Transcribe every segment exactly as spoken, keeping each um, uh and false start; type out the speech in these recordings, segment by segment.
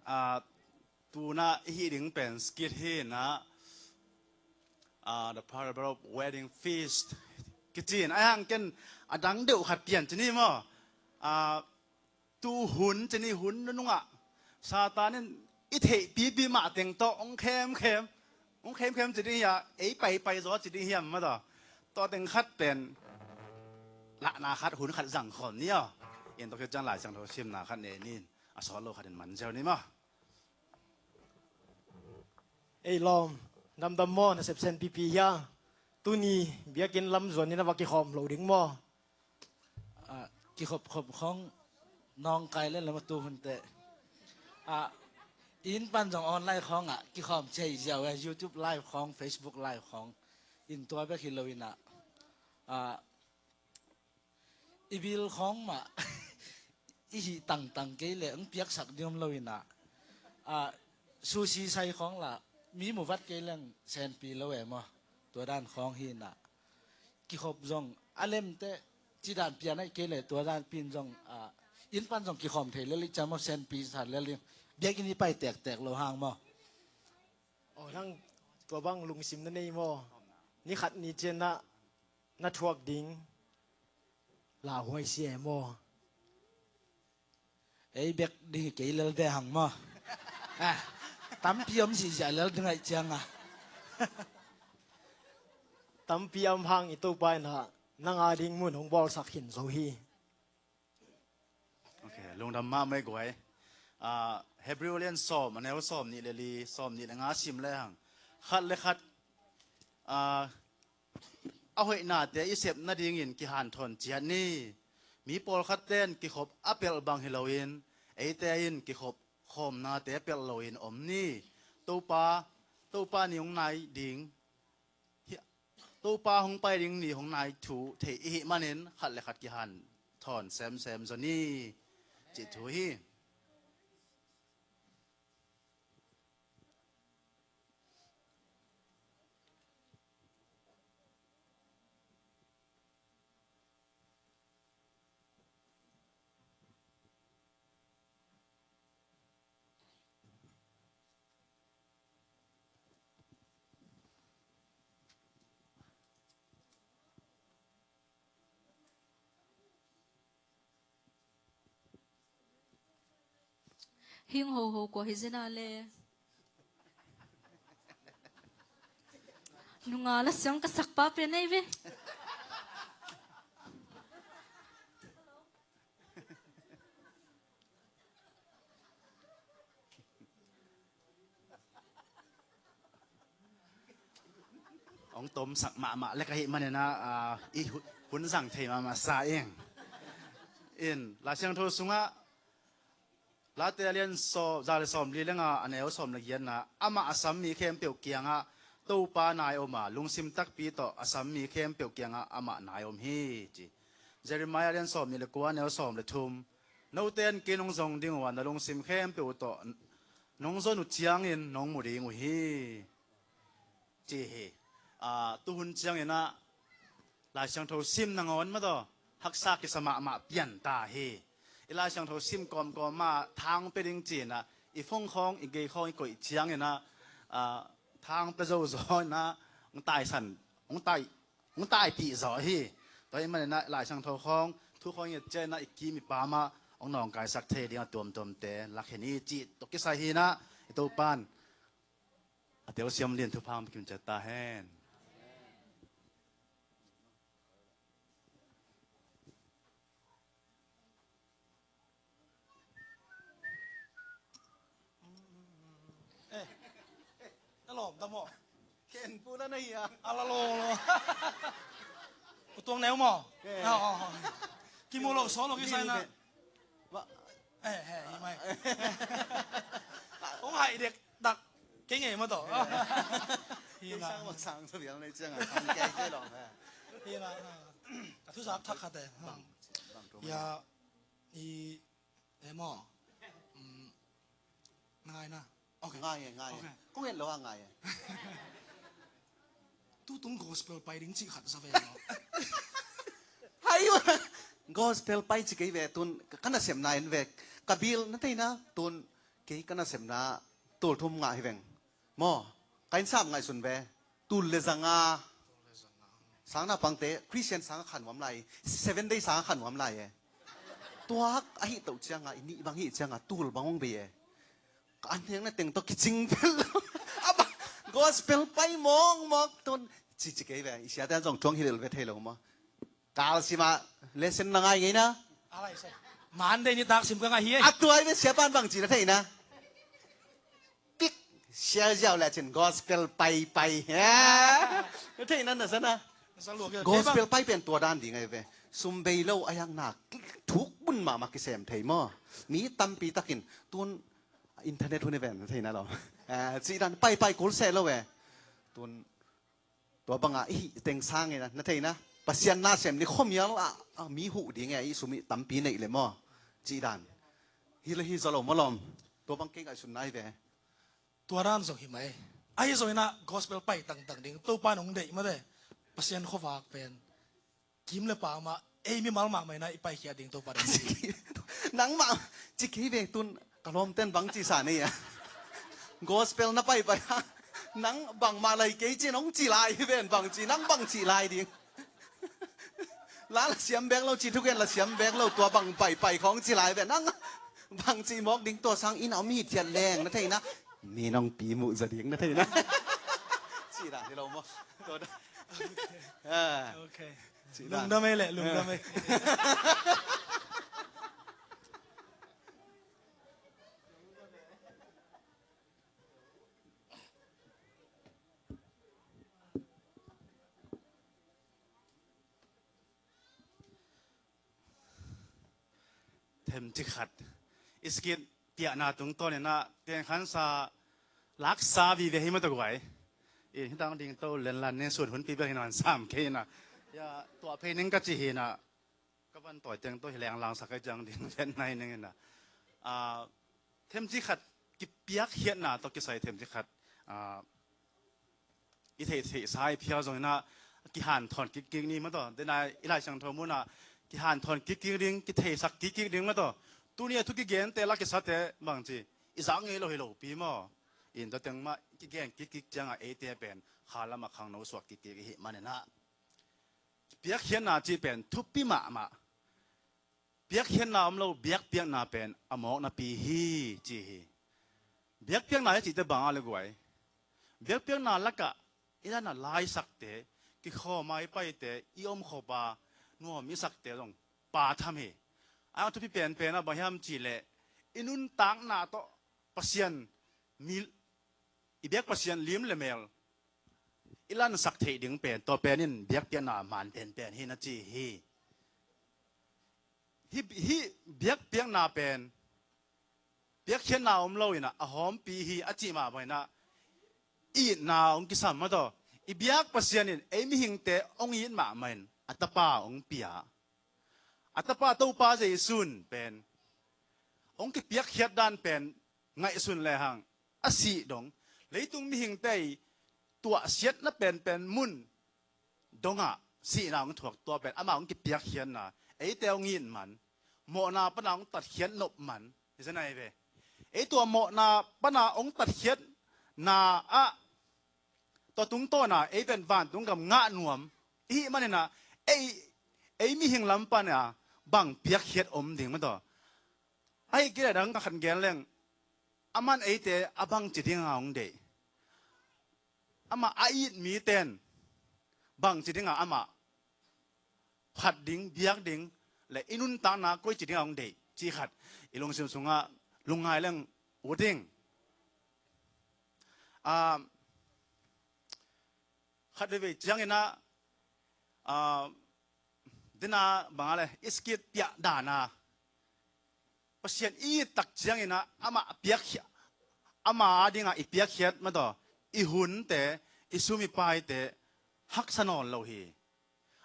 Ah, tuna i hih ding pen skit hi na, ah, The Parable of Wedding Feast kici in, a hang ken a dang deuh khat pian ci ni maw. Ah, tu hun ci ni, hun nunungah Satan in i theihpipi mah teng tawh hong khemkhem, hong khemkhem ci ding hi a, ei paipai zaw ci ding hiam maw taw. Tua teng khat pen lahna khat, hun khat zang khawm ni aw. In tawh khit ciang Lai Siangtho simna khat nei ni in, a sawt lo khat in man ziau ni maw. Ei lawm, damdam maw, na sepsen pipi hia? Tuni biakinn lam zuan in a va kikhawm lo ding maw? Ah, kikhop khop khawng nawngkai le lam a tu hun teh. Ah, inn pan zong online khawng ah kikhawm thei ziau e, YouTube live khawng, Facebook live khawng. In tua bek hi lo in ah, ah, i bil khawng mah i hih tangtang kei leh hong piaksak ding om lo in ah, ah, sushi sai khawng lah mi mu vat kei leng senpi lo e maw. Tua dan khawng hi in ah, kikhop zong a lemteh ci dan pian aih kei leh tua dan pin zong, ah, inn pan zong kikhawm thei lel i ciang maw, senpi sa lel ding. Biakinn i pai tektek lo hang maw. Aw, nang tua bang lungsim na nei maw? Ni khat ni ciang na, na thuak ding lauhuai si e maw? Ei bek ding hi kei lel ve hang maw. Ah, tampi om si zia lel ding aih ciang a. Tampi om hang i Topa in ah nang a ding mun hong bawlsak khin zo hi. Ok, lungdam mahmah ei guai. Ah, Hebrew lian sawm, a neu sawm nih le li, sawm nih le nga sim le hang. Khat le khat, ah, a hoihnate i sep nadingin kihanthawn ciat ni. Mi pawlkhatte in kikhop a pelh bang hi loin, eite in kikhop khawmnate pelh loin om ni. Topa, Topa ni hong nai ding, hi, Topa hong pai ding ni hong nai thu thei i hih manin khat le khat kihanthawn semsem zaw ni, cih thu hi. Hing hoho kua hi zina le. Nunga la siang ka sakpa pen ei ve. Hong tomsak mahmah lek ahih manin ah, ah, i hu-, hun zang thei mahmah sa ing. In, Lai Siangtho sungah, Late a lian saw-, za le sawm li le nga, a neu sawm le giatna, amah a sam mi khempeuh kiangah Topa nai om a, lungsim takpi tawh a sam mi khempeuh kiangah amah nai om hi, ci. Jeremiah lian sawm nih le kua, a neu sawm le thum, note in kei nong zong ding uh a, na lungsim khempeuh tawh nong zon uh ciangin nong mu ding uh hi, ci hi. Ah, tuhun ciangin ah Lai Siangtho sim nangawn mah tawh haksa kisa mahmah pian ta hi. I Lai Siangtho sim kawmkawm ah thang pia ding ci-in ah i phone khawng, i gei khawng i koih ciangin ah, ah, thang pia zo zaw in ah hong taisan, hong tai, hong taipih zaw hi. Tua ahih manin ah Lai Siangtho khawng, thu khawng i et ciangin ah i kim i pam ah hong nawngkaisak thei ding a tuamtuamte lakhia ni, cih tawh kisai hi in ah i Topa'n a telsiam lian thupha hong pia kim ciat ta hen. Eh, eh, a lawm tam aw. Ken pu na na hi a. A la lo lo. U tuang neu maw? Eh. Ah, ah, ah. Kimu lo, saw lo, kisai na. Ba. Eh, eh, hi mai. Hong hai dek dak. Kei ngei maw tawh. Hi na. Sang bang sang sa bial nei ciang a, sang kei kei lo, eh. Hi na, ah. A thu zak thak khat eh. Bang, bang thu mai. Ya, i, eh, maw. Mm, ngai na. Ok. Ngai e, ngai e. Ok. Kong en lo a ngai e. Tutung gospel pai ding cih khat za ve maw. Hai uh. Gospel pai ci kei ve tun, ka nasepna en ve. Ka bil na theihna tun, Kei ka nasepna tul thum ngah hi veng. Maw, ka innsap ngaihsun ve. Tul le zanga. Sangna pangte, Christian sang a kha nuam lai. Seven Day sang a kha nuam lai e. Tuak a hih toh cianga, i nih bang hih cianga, tul bang hong bei e. Ka an heng na teng tawh kicing vel lo. A bang, gospel pai mawkmawk tun. Ci ci kei ve, i siate an zong tuang hi lel ve thei lo maw. Kalsim ah lesson na ngai ngei na. Alai sai. Monday ni taksim ka ngai hi ei. A tuai ve siapan bang ci na thei na. Tik, sia ziau le cin gospel pai pai. Ha? Na thei na na sana. Na sa luak ia. Gospel pai pen tua dan ding ai ve. Sum bei lo a yak nak thuk bun mahmah kisem thei maw. Mi tampi takin tun internet hun i ven na thei na lo. Ah, ci dan pai pai kul se lo ve. Tun Tua banga i hih teng sangin a, na theina, Pasian nasem ni khuamial ah, ah, mi huh ding e, i sum i tampi neih le maw? Cih dan. Hi le hi zaw lo maw lawm? Tua bang kei ngaihsutna hi ve. Tua dan zong hi mai. Ahi zongin ah gospel pai tangtang ding Topa in hong deih mate. Pasian khuavak pen kim le pam ah ei mimal mahmah in ah i paikhia ding Topa dan. Nangmah ci kei ve tun. Ka lawmten bang cihsa nei a, gospel na paipai a, nang bangmah lai kei cin hong ci lai hi ven, bang ci nang bang cih lai ding. La la siam bek lo, ci thugen la siam bek lo, tua bang paipai khawng ci lai ven, nang bang cih mawk ding, tua sang inn a om hi thiat leng na theina, mi nong pi muh za ding na theina. Cih dan hi lo maw? Tua dan. Ah. Okay. Cih dan. Lungdam ei leh, lungdam ei. Themci khat. Iskit piahna tungtawn in ah, tengkhansa laksa vive hi mataguai. In hitang ding to lenlan nen sun hunpi bel hi nawn sam kei in ah. Ya, tuah phei ning ka ci hi in ah. Ka van tawi teng tawh hi leng langsak ahi ciang ding ven nai ning in a. Ah, themci khat kipiakkhiatna tawh kisai themci khat, ah, i theihtheihsa i phial zongin ah kihanthawn kikkik ni mataw. Dena i Lai Siangtho munah kihanthawn kikkik ding, kitheisak kikkik ding mataw. Tuni a thu kigente la kisate bangci i zak ngei lo hi lopi maw? In tua teng mah kigen kikkik ciangah eite pen kha lamah khangno suak kikkik i hih manin ah. Piakkhiatna cih pen thupi mahmah. Piakkhiatna om lo, biakpiakna pen a mawk napi hi, ci hi. Biakpiakna hi cihte bang a le guai. Biakpiakna lakah i dan a laisakte, kikhawm a i paite, i omkhop a nuam i sakte zong pa tham hi. A thupi penpen a bang hiam cih leh i nuntakna tawh Pasian mi, i biak Pasian lim le mel i lansak theih ding pen, tua pen in biakpiakna man penpen hi na ci hi. Hih, hih biakpiakna pen piakkhiatna om lo in ah a hawmpi hi a cih mah bang in ah i itna hong kisam mataw. I biak Pasian in ei mihingte hong it mahmah in a tapa hong pia. A tapa Topa Jesu in pen hong kipiakkhiat dan pen ngaihsun lehang a sih dong, leitung mihingte i tuahsiatna penpen mun dongah sihna hong thuak, tua pen amah hong kipiakkhiatna, eite hong it man, mawhna pana hong tatkhiat nop man hi zen ahi ve. Ei tua mawhna pana hong tatkhiatna ah tua tungtawna ei pen vantung gam ngah nuam i hih manin ah ei, ei mihing lam pana bang piakkhiat om ding mataw. Ahi kei leh dang ka khan gen leng, aman eite a bangci dinga hong deih, amah a it miten bangci dinga amah phat ding, biak ding, le i nuntakna koici dinga hong deih cih khat i lungsim sungah lungngai leng ut ding. Ah, khat veivei ciangin ah, ah, dena bang a le, Iskit piah dana Pasian i it tak ciangin ah amah a piakkhiat, ama a dingah i piakkhiat mataw, i hunte, i sum i paite haksa nawn lo hi.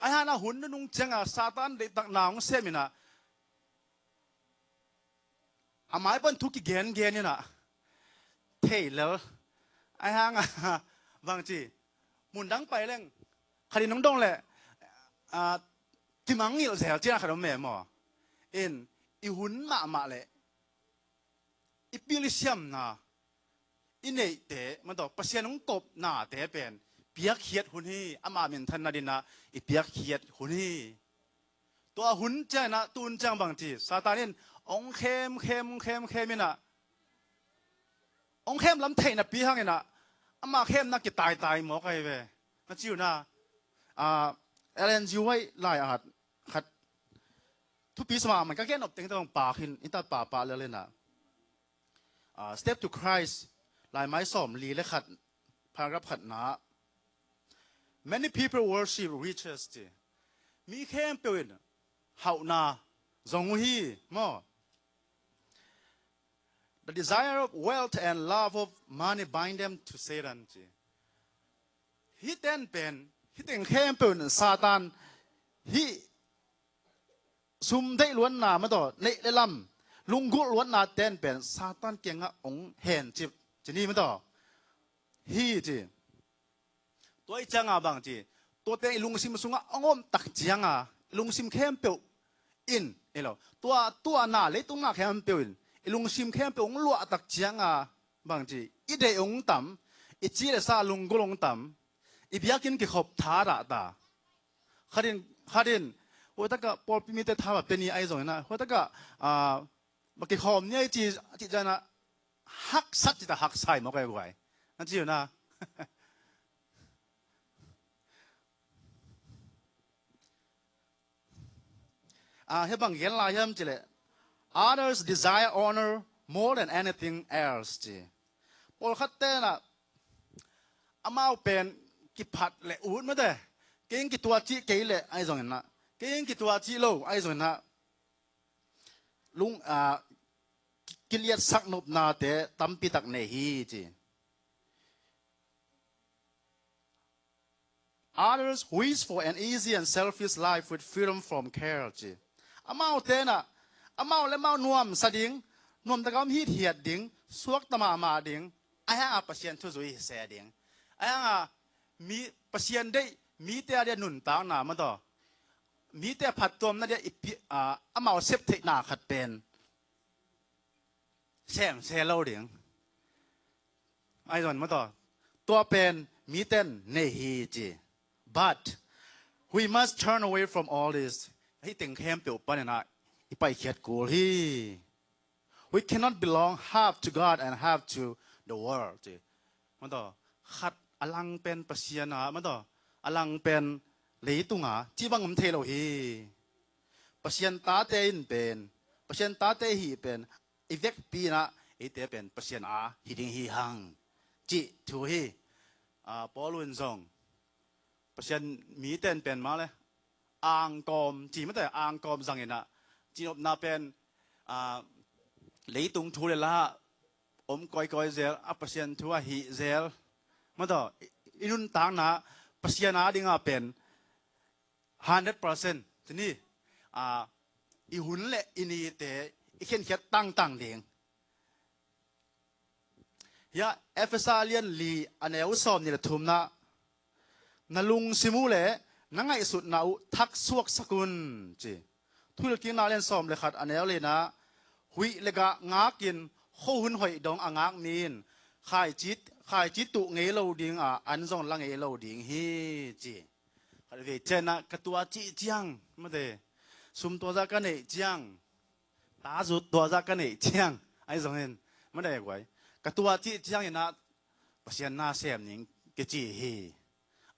Ahi hang a hun nunung cianga Satan deihtakna hong sem in ah a mai pan thu kigengen in ah thei lel. Ahi hang a bangci mun dang pai leng khat in hong dong leh, ah, kimangngilh zel cih a khat om e maw? In i hun mahmah leh i pil i siamna, i neihte, mataw, Pasian hong kopnate pen piakkhiat hun hi, ama minthan nadinah i piakkhiat hun hi. Tua hun cianginah, tu hun ciang bang ci, Satan in hong khem, khem, khem, khem inah, hong khem lam theihna pi hanginah, ama khemna kitaitai mawk ahi ve. Na ci uh na, ah, Ellen G. White lai-at khat thupi suma man ka gen op tengteng hong pak hin, i tat papa lel inah. Ah, Step to Christ, laimai sawm li le khat, paragraph khatna. Many people worship riches, ci. Mi khempeuh in hauhna zong uh hi, maw? The desire of wealth and love of money bind them to Satan, ci. Hih ten pen, hih teng khempeuh in Satan, hih sum deih luatna, mataw, neih le lam, lunggulh luatna ten pen Satan kiangah hong hencip, ci ni, mataw. Hi ci. Tua i cianga bang ci, tua ten i lungsim sungah hong om tak cianga, i lungsim khempeuh in, ilo, tua, tua na leitung na khempeuh in i lungsim khempeuh hong luah tak cianga bang ci, i deih hong tam, i ci le sa lunggulh hong tam, i biakinn kikhop thadah ta. Khatin, khatin, huaitaka pawlpi mite tha va pia ni ahi zongin ah, huaitaka, ah, va kikhawm ni ahi ci, ci cianah haksat ci ta, haksa hi mawk ahi guai. Na ci uh na. Ah, hih bang gen lai hiam ci leh, others desire honor more than anything else, ci. Pawlkhat tenah amau pen kiphat le ut mate, kei in kituat cih kei leh ahi zongin ah, kei in kituat cih lo ahi zongin ah, lung, ah, ki-, kiliatsak nopnate tampi tak nei hi, ci. Others wish for an easy and selfish life with freedom from care, ci. Amau tenah, amau le amau nuamsa ding, nuamtaka om hithiat ding, suakta mahmah ding, ahi hanga Pasian thu zui se ding, ahi hanga mi, Pasian deih, mite a dia nuntakna mataw, mite a phattuamna dia i pi-, ah, amau sep theihna khat pen sem se lo ding. Ahi zongin mataw, tua pen miten nei hi, ci. But we must turn away from all this. Hih teng khempeuh paninah i paikhiat kul hi. We cannot belong half to God and half to the world, ci. Mataw, khat a lang pen Pasian a, mataw, a lang pen leitunga, ci bang om thei lo hi. Pasian tate in pen, Pasian tate i hih pen i vekpi inah eite pen Pasian a hi ding hi hang, cih thu hi. Ah, Paul in zong Pasian miten pen mah le angkawm, ci mate, angkawm zanginah cinopna pen, ah, leitung thu le la om kawikawi zel, a Pasian thu a hih zel. Mataw, i, i nuntakna Pasian a dinga pen hundred percent, ci ni, ah, i hun le i nite i khenkhiat tangtang ding. Hiah Efesa lian li a neu sawm nih le thumna, na lungsim uh le na ngaihsutna uh thaksuaksak un, ci. Thuhilhkikna lian sawm le khat a neu lina, huih le gah ngakin khohun hoih dong a ngak mi in khaici, khaici tuh ngei lo dinga an zong la ngei lo ding hi, ci. Khatvei cianah ka tua cih ciang mate, sum tua zah ka neih ciang, ta zut tua zah ka neih ciang, ahi zongin mate guai, ka tua cih cianginah Pasian na sem ning kici hi.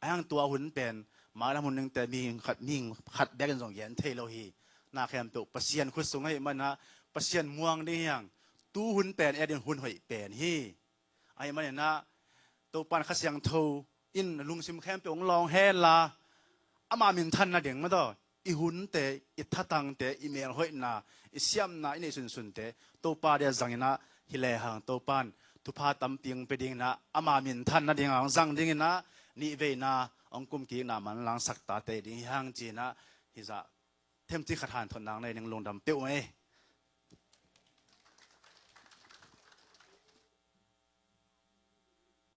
Ahi hang tua hun pen mailam hun ningte mihing khat, mihing khat bekin zong gen thei lo hi. Na khempeuh Pasian khut sung ahih manah Pasian muang ding hi hang. Tu hun pen etin hun hoih pen hi. Ahih maninah Topan Kha Siangtho in lungsim khempeuh hong lawng henla, ama minthan nading mataw, i hunte, i thatangte, i melhoihna, i siamna, i neih sunsunte Topa dia zanginah hi lehang Topan thupha tampi hong pia dinginah ama minthan nadinga hong zang dinginah nihveina hong kumkikna manlangsak tate ding hi hang, cinah hizah themci khat hanthotna nei ning, lungdam peuh ei.